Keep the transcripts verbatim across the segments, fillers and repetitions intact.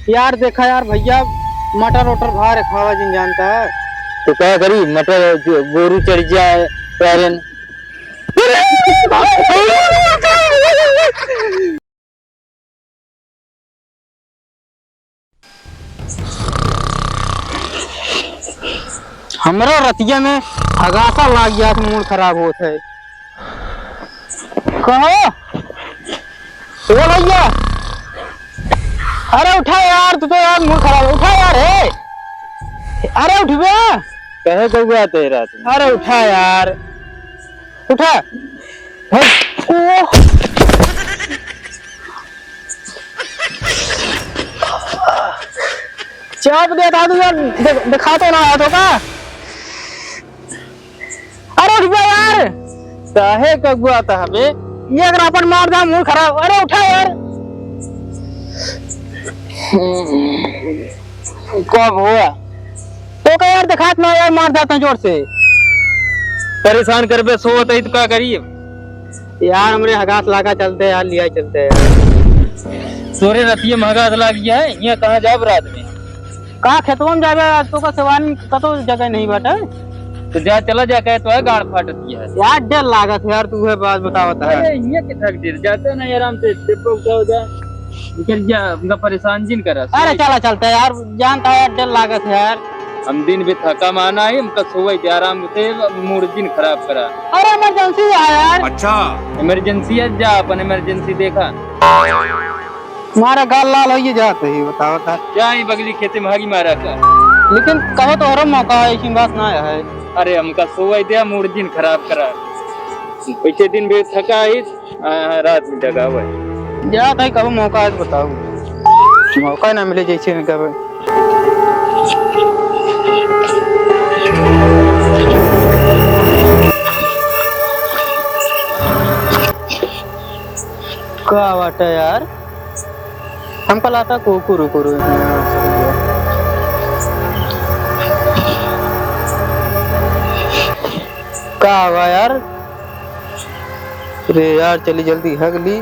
यार देखा यार भइया, मटर वटर भाव रखावा जिन जानता है। तो का करी, मटर जो गोरू चढ़ जाए पैरन। हमरा रतिया में हगासा लाग गया, तो मूड खराब होत है। कहो, ओ भइया, अरे उठा यार, तू तो यार मूड खराब है, उठा यार, हे। अरे उठबे। कहे कौआ आते रात में? अरे उठा यार, उठा। हे, ओ। चाप देता तू यार, दे-, देखा तो ना आया तो का? अरे उठ जा यार। काहे कगुआत हबे? ये अगर अपन मार दा, मूड खराब। अरे उठा यार। कब हुआ? तो का यार, देखात ना यार, मार देता जोर से। परेशान करबे, सोवत है तो का करी? यार हमरे हगास लागा चलते यार, लिया चलते यार। तोरे रतिये में हगास लाग गया है, यहाँ कहाँ जाब रात में? का खेतवा में जाबे, आज तो का सेवान कतो जगह नहीं बाटे। तो जा, चला जा, कहे तो है गाड़ फाटत है। यार डर लागत है यार, तू है बात बतावत है। अरे ये के थक देर जाते ना आराम से, डिब्बा उठा हो जा, निकल जा, उनका परेशान जिन करा। अरे चला चलते यार, जानता है यार डर लागत है यार। हम दिन भी थका माना है, हमका सोवे के आराम से, मूड जिन खराब करा। अरे इमरजेंसी है यार। अच्छा। इमरजेंसी है, जा अपन इमरजेंसी देखा। मारा गाल लाल होइए जात है, बताओ ता। क्या ही बगली खेते में हगी मारा का? लेकिन कहो तो हरो मौका है, ऐसी बात ना है। अरे हमका सोवे दे, मूड जिन खराब करा। पीछे दिन भी थका है, आ, रात में जगा हुआ है। जात है, कब मौका है बताओ, मौका ना मिले जैसे कब। का बाटे यार? हमका लाता कुकुर उकुर। का हुआ यार? रे यार, चली जल्दी हग ली।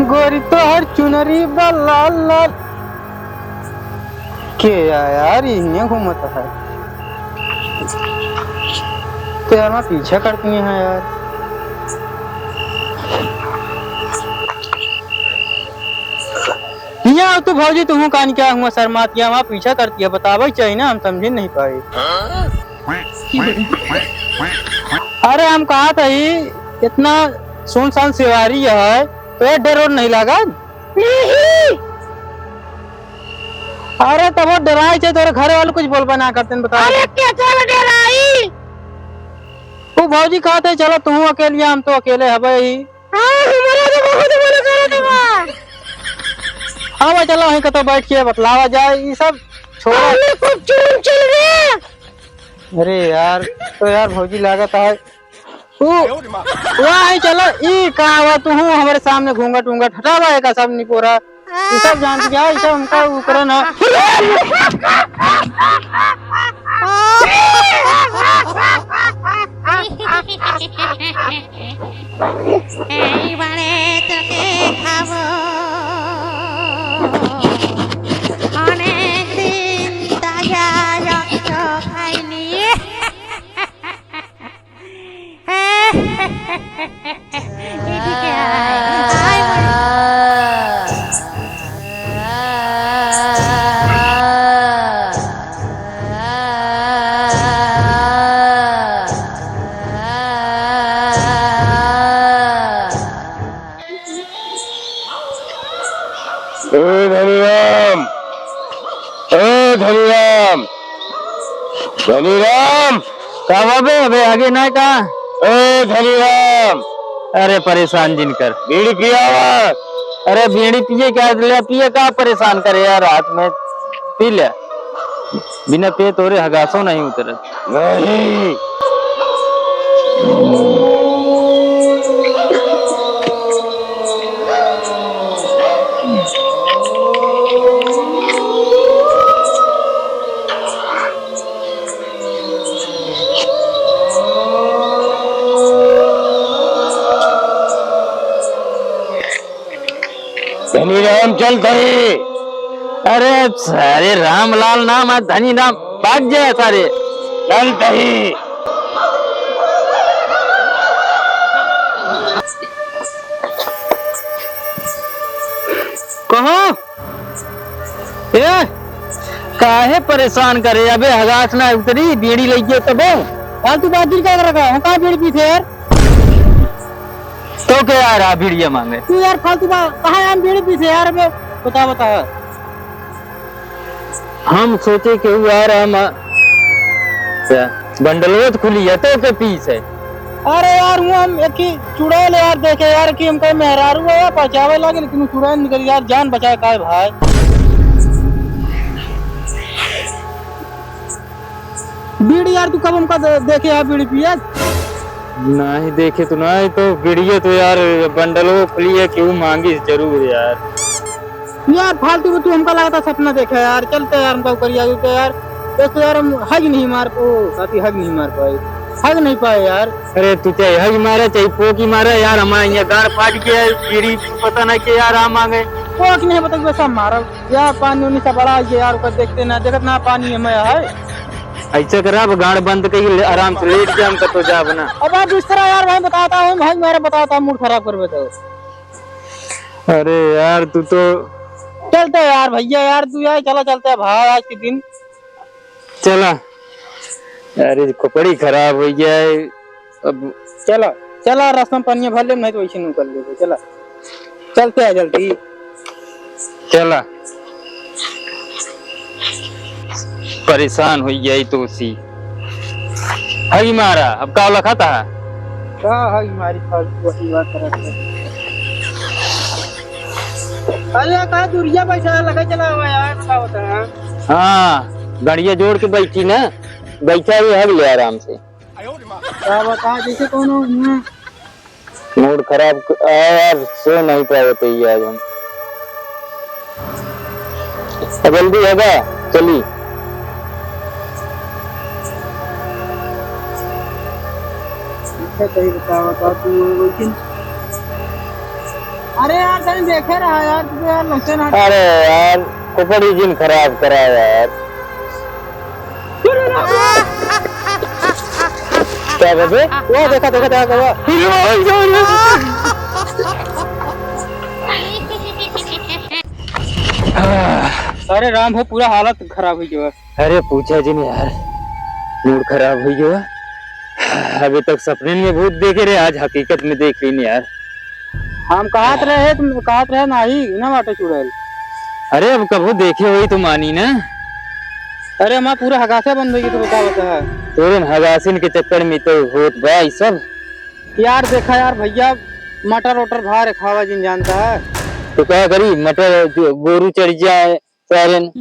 गोरी तोहर चुनरी बा लाल लाल। के या-, यार, इन्हें घूमत है। तो यार, मैं पीछा करती हैं यार। हियाँ आओ तो भौजी, तुहूँ कान क्या हुआ शर्मात, क्या वहाँ पीछा करती है, बतावे चाहिए ना, हम समझे नहीं पाए। अरे हम कहा था ही, इतना सुनसान सेवारी है, तो ये डर और नहीं लगा? नहीं। अरे तब वो डराई चे, तोरे घर वाले कुछ बोलबा ना करते, बता। अरे क्या चल डराई? वो भौजी कहते, "चलो तुहूँ अकेलिया, हम तो अकेले हबे ही।" हाँ, हमारा तो बहुत मन करत बा। अब चलो, वहीं कतो बैठ के बतलावा जाए, ई सब छोड़ो। अरे, खूब चुन चुन रे। अरे यार, तो यार भौजी लागत है। ऊ, वाह, चलो, ई का हुआ, तुहूँ हमरे सामने घूंघट ऊंघट हटावा, एका सब निपोरा। ई सब जानत क्या, ई सब हमका ऊ करे ना। ए बड़े तो देखाबो, अनेक दिन ताजा रक्त खाइनी। এদিকে আয়, আয় মা। ए धनीराम, ए धनीराम, धनीराम। का बा बे? अबे आगे ना का? ए धनीराम। अरे परेशान जिन कर। बीड़ी पियावा। अरे बीड़ी पिए क्या, ले पिए का, परेशान करे यार, रात में पी ले। बिना पिए तोरे हगासो नहीं उतरत। नहीं। धनी राम चलत ही। अरे सारे रामलाल नाम है, धनी राम भाग जाए सारे। चलत ही। कहो, ए, काहे परेशान करे? अबे हगास ना उतरी, बीड़ी लइके तबे। फालतू बात दिल का कर रखा है? कहाँ बीड़ी पीते यार? तो क्या यार, आ बीड़िया मांगे? तू यार फालतू बात, कहाँ हम बीड़ी पीते यार? अबे बता, बता। हम सोचे कि यार हम, क्या बंडलवा तो खुली है, तो के पीस है? अरे यार, वो हम एक ही चुड़ैल यार देखे यार कि हमका मेहरारू है यार, बचावे लागे, लेकिन वो चुड़ैल निकल यार, जान बचाए काय भाई। बीड़ी यार, तू कब हमका दे-, देखे यार बीड़ी पियत? नहीं देखे तो नहीं, तो बीड़िया तो यार बंडलवा खुली है, केहू मांगी जरूर यार। यार फालतू में तू हमका लगता सपना देखे यार, चलते यार हमका ऊपर यार, तो यार एक तो यार हम हग नहीं मार पो, साथी हग नहीं मार पाए, हग नहीं पाए यार। अरे तू चाहे हग मारे चाहे पोकी मारे यार, हमारे यहाँ गाड़ फाट गया है, बीड़ी पता नहीं के यार आ मांगे। पोक नहीं पता, वैसा मारब यार, पानी उनी सब बड़ा है यार, ऊपर देखते ना, देखत ना पानी हमें है। ऐसे करा, अब गाड़ बंद कइके आराम से लेट जाम, कतो जाब ना। अब आप दूसरा यार भाई बताता हूँ, भाई मेरा बताता हूँ, मूड खराब करबे तो। अरे यार, तू तो चलते यार भैया, यार तू यार, चला चलते हैं भाई आज के दिन। चला। अरे, खोपड़ी खराब होइ गया है। अब चला, चला, रास्ता में पानी भर ले, नहीं तो वैसे निकल लेबे। चला, चलते हैं जल्दी। चला। परेशान होइ गया है तो उसी। हई मारा, अब का लखत है? का हई मारी, फालतू वाली बात करत है। अरे, का दूरिया बैठा लगा चला हुआ यार, का होता है? हाँ, गड़िया जोड़ के बैठी ना, बैठा भी हग ले आराम से। का बता, जैसे कोनो, हम्म। मूड खराब क-, आ यार, सो नहीं पावत है आज हम। अब जल्दी होगा, चली। अच्छा, सही बतावा, बता तू, लेकिन अरे यार, तनी देखे रहा यार, तू तो यार लगते ना। अरे यार, खोपड़ी जिन खराब करा यार। क्या बाबे? वो देखा, देखा, देखा, देखा। अरे राम हो, पूरा हालत खराब होइ गया। अरे पूछा जिन यार, मूड खराब होइ गया। अभी तक सपने में भूत देखे रहे, आज हकीकत में देख लीन यार। हम कहत रहे, तुम कहत रहे नाही, ना बाटे चुड़ैल। अरे अब कबो देखे होई तो मानी ना। अरे हमार पूरा हगासे बंद होइ गई, तो बता, बता। तोरे हगासिन के चक्कर में तो होत बा ई सब। यार देखा यार भैया, मटर वटर भार खावा जिन जानता है। तो का करी, मटर जो गोरू चढ़ जाए, सारेन।